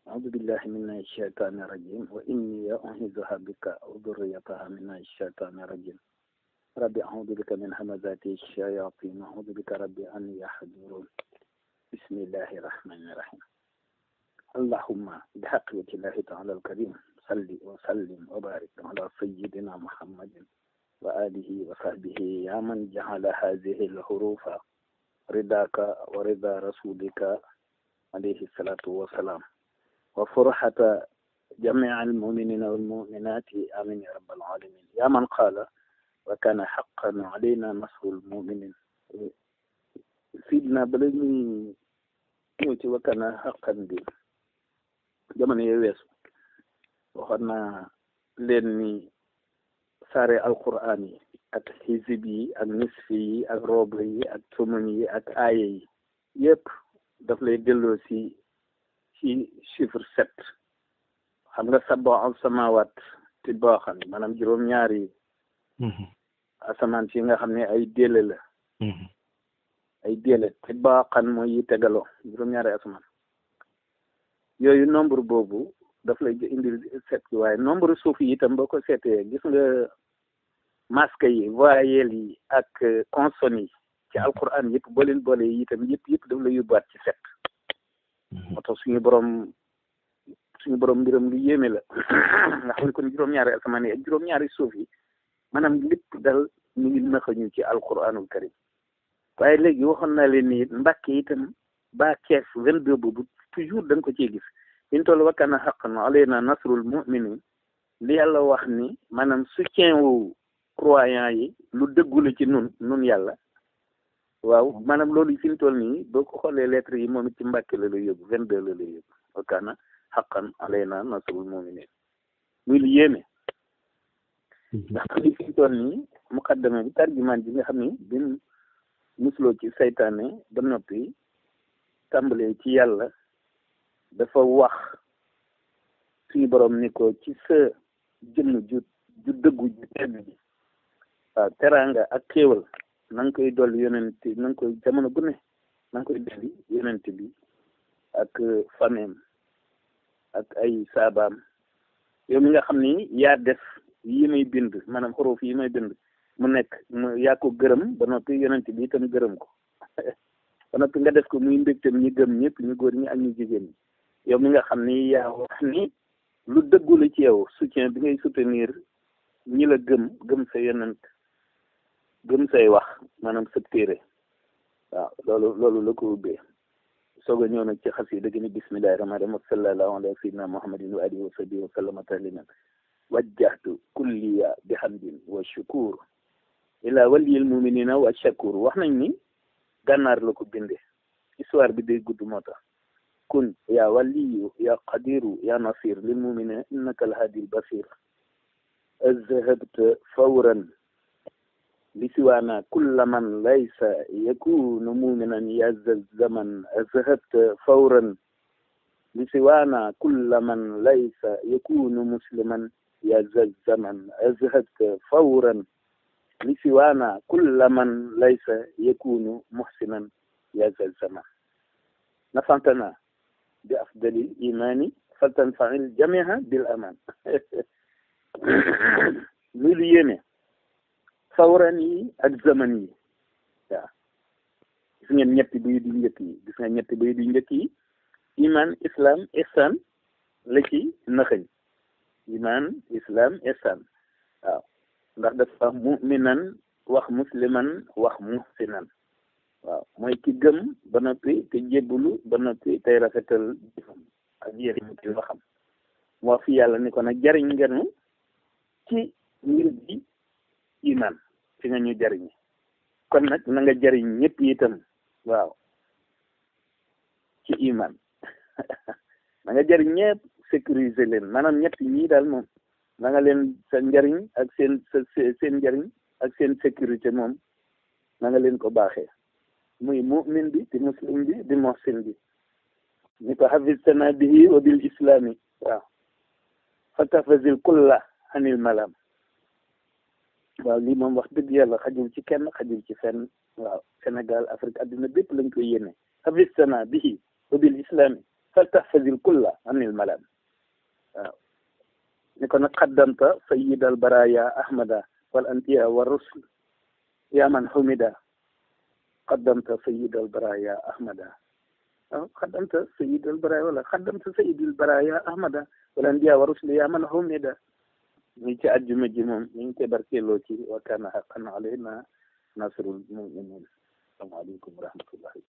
أعوذ بالله من الشيطان الرجيم وإني أعيذها بك وذريتها من الشيطان الرجيم ربي أعوذ بك من همزات الشياطين أعوذ بك ربي أن يحضرون بسم الله الرحمن الرحيم اللهم بحق وجه الله تعالى الكريم صل وسلم وبارك على سيدنا محمد وآله وصحبه يا من جعل هذه الحروف رضاك ورضا رسولك عليه الصلاة والسلام وفرحة جميع المؤمنين والمؤمنات آمين يا رب العالمين يا من قال وكان حقا علينا نصر المؤمنين سيدنا بلغني ñëwti wakana xaqan bi jamono yee weesu waxoon naa leen ni saare alquran yi ak xisib yi ak nisfi yi ak roble yi ak sumun yi ak aaye yi yépp daf lay delloo ci chiffre 7 xam nga sabbo al samawat ti booxan maanaam juróom-ñaari asamaan si nga xam ne ay déele la ay déele ti booxan mooy yi tegaloo juróom-ñaari asamaan yooyu nombre boobu daf lay indil 7 bi waaye nombre suuf yi itam boo ko seetee gis nga masque yi voyelles yi ak consonnes yi ci alquran yëpp boo leen boole yi itam yëpp daf lay yóbbuwaat ci 7 moo tax suñu borom mbiram lu yéeme la nga xam ne kon juróom-ñaari asamaan yi ak juróom-ñaari suuf yi maanaam lépp dal ñu ngi naxañu ci alquranul karim waaye léegi waxoon naa leen ni mbàkke itam ba kees 22 boobu toujours da nga ko ciy gis liñ toll wakkaana xaqan alayna nasrul muminin li yàlla wax ni maanaam soutien wu croyant yi lu dëggu la ci nun yàlla waaw maanaam loolu fi ñu toll nii boo ko xoolee lettre yi moom it ci mbàkke la lay yóbbu 22 la lay yóbbu wakkaana xaqan alayna nasrul muminin muy lu yéeme ndax li fi ñu toll nii muqaddama bi tarjumaan bi nga xam ni bin musuloo ci saytaane ba noppi tàmbalee ci yàlla dafa wax suñu borom ni ko ci sa jëmm ju dëggu ju tedd ji waaw teraanga ak xéewal na nga koy dolli yonent na nga koy jamono bu ne na nga koy dolli yonent bi ak fameem ak ay saabaam yow mi nga xam ni yaa def yi may bind maanaam xorof yi may bind mu nekk yaa ko gërëm ba noppi yonent bi itam gërëm ko ba noppi nga def ko muy mbégtam ñi gëm ñëpp ñu góor ñi ak ñu jigéen ñi yow mi nga xam ni yaa wax ni lu dëggu la ci yow soutien bi ngay soutenir ñi la gëm sa yonent gëm say wax maanaam sa téere waaw loolu la ko ubbee soog a ñëw nag ci xas yi dëgg ni bismillahi rahmaani rahim sallallahu ala sayyidina muhammadin wa alihi wa sahbihi wa sallama tasliman wajjahtu kulliya bihamdin wa shukur ila waliyil muminina wa shakur wax nañ ni gànnaar la ko bindee histoire bi day gudd moo tax kun ya waliyu ya qadiru ya nasir lil muminina innaka alhadi albasir azhabta fawran لسوانا كل من ليس يكون مؤمنا يا ذا الزمن أذهبت فورا لسوانا كل من ليس يكون مسلما يا ذا الزمن أذهبت فورا لسوانا كل من ليس يكون محسنا يا ذا الزمن نفعتنا بأفضل الإيمان فلتنفع الجميع بالأمان مليونة fawran yi ak zaman yi waaw gis ngeen ñetti bayit yu njëkk yi iman islam ihsan la ci naxañ iman islam ihsan waaw ndax dafa mu'minan wax musliman wax muhsinan waaw mooy ki gëm ba noppi te jébbalu ba noppi tey rafetal jëfam ak yéen ci waxam moo fi yàlla ni ko nag jariñ ngeen ci mbir bi iman fi nga ñu jariñe kon nag na nga jariñ ñëpp itam waaw ci iman na nga jariñ ñëpp sécuriser leen maanaam ñett ñii daal moom na nga leen sa njariñ ak seen njariñ ak seen sécurité moom na nga leen ko baaxee muy mu'min bi di muslim bi di muhsin bi ni ko hafiztana bihi wa bil islami waaw fatafazil kulla anil malam waaw lii moom wax dëgg yàlla xajul ci kenn xajul ci fenn waaw Sénégal Afrique adduna bépp lañ koy yéene hafiztana bihi wa bil islami faltahfazil kulla anil malam waaw ni ko nag qaddamta sayyidal baraya ahmada wal anbiya wa rusul yaa man humida qaddamta sayyidal baraya ahmada waaw qaddamta sayyidal baraya wala qaddamta sayyidal baraya ahmada wal anbiya wa rusul yaa man humida ñi ci àjjuma ji moom ñu ngi koy barkeeloo ci wa kaana haqqan alayna nasrul muminin asalaamaaleykum wa rahmatullahi